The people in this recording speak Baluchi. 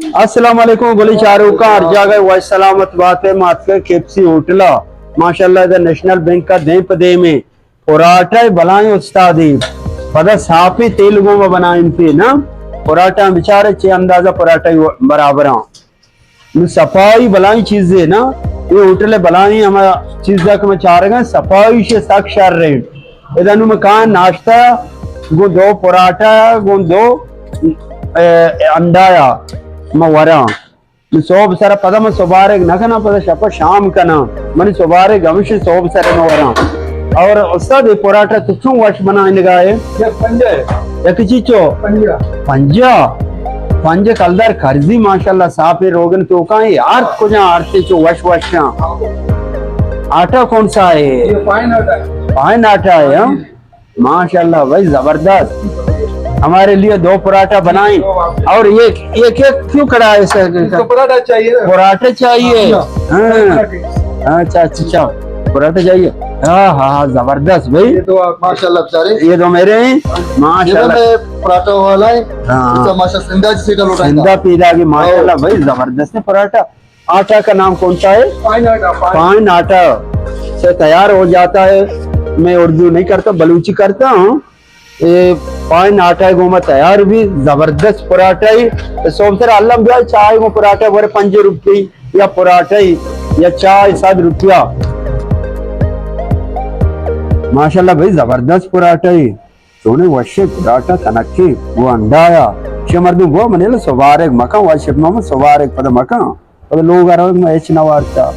السلام علیکم گلی چاروکاں، ہر جاگہ وش سلامت بات ئے۔ ما اتکگ کے ایف سی ہوٹل ءَ، ماشاءاللہ ادا نیشنل بینک ءَ دیم پہ دیم ایں۔ پراٹہ بلائیں استادے، پدا ساپیں تیل گوں ما بنائینتے نا۔ پراٹہ بچارے چے اندازہ پراٹہ برابر آں۔ نو صفائی بلائیں چیزے نا، اے ہوٹل بلائیں ہما چیزا کہ ما چارگاں، صفائی شے سک شر ایں۔ ادا نو ما کاں ناشتہ گوں دو پراٹہ گوں دو، اے، انڈایا ما وراں۔ نو صوب سر پدا من سبارگ نہ کناں، پدا شپ شام کناں۔ منی سبارگ ہمیش صوب سر نہ وراں۔ اور استاد، اے پراٹہ تو چون وش بنائینگا ئے؟ یک پنجہ ایں۔ یک چی چو؟ پنجہ۔ پنجہ؟ پنجہ کلدار کرزی، ماشاءاللہ، ساپیں روگن توکاں، اے آرت کجا آرتے چو وش وشاں۔ آٹا کون سا ہے؟ یہ فائن آٹا ہے۔ فائن آٹا ہے، ہاں؟ جی، جی۔ ماشاءاللہ بھائی، زبردست۔ ہمارے لیے دو پراٹھا بنائیں۔ اور یہ ایک ایک کیوں کڑا ہے سر؟ اس کو پراٹھا چاہیے نا؟ پراٹھے چاہیے۔ ہاں۔ ہاں۔ پراٹھے۔ اچھا، اچھا، اچھا۔ پراٹھے چاہیے۔ ہاں، ہاں، ہاں، زبردست بھائی۔ یہ تو آپ ماشاءاللہ بیچارے۔ یہ تو میرے ہیں۔ ماشاءاللہ۔ یہ تو میں پراٹھا والا ہے۔ ہاں۔ اس کا ماشاءاللہ زندہ جیسے کا لوٹا ہے۔ زندہ پیدا کی، ماشاءاللہ ہاں۔ بھائی، زبردست ہے پراٹھا۔ آٹا کا نام کون سا ہے؟ فائن آٹا، فائن۔ فائن آٹا سے تیار ہو جاتا ہے۔ میں اردو نہیں کرتا، بلوچی کرتا ہوں۔ یہ فائن آٹا ہے، گوما تیار بھی زبردست پراٹھا ہے۔ تو سوب سر عالم بیا چائے کو پراٹھا بورے پنج روپی یا پراٹھا ہے یا چائے سات روپیہ۔ ماشاءاللہ بھائی، زبردست پراٹھا ہے۔ چونیں وشیں پراٹھا کنکے گوں انڈایا۔ چہ مردم گوں منی لا سبارگ مکن، وشیں ماما سبارگ پدا مکن۔ پدا لوگ ءَ روگ ما ہچ نہ وارتا۔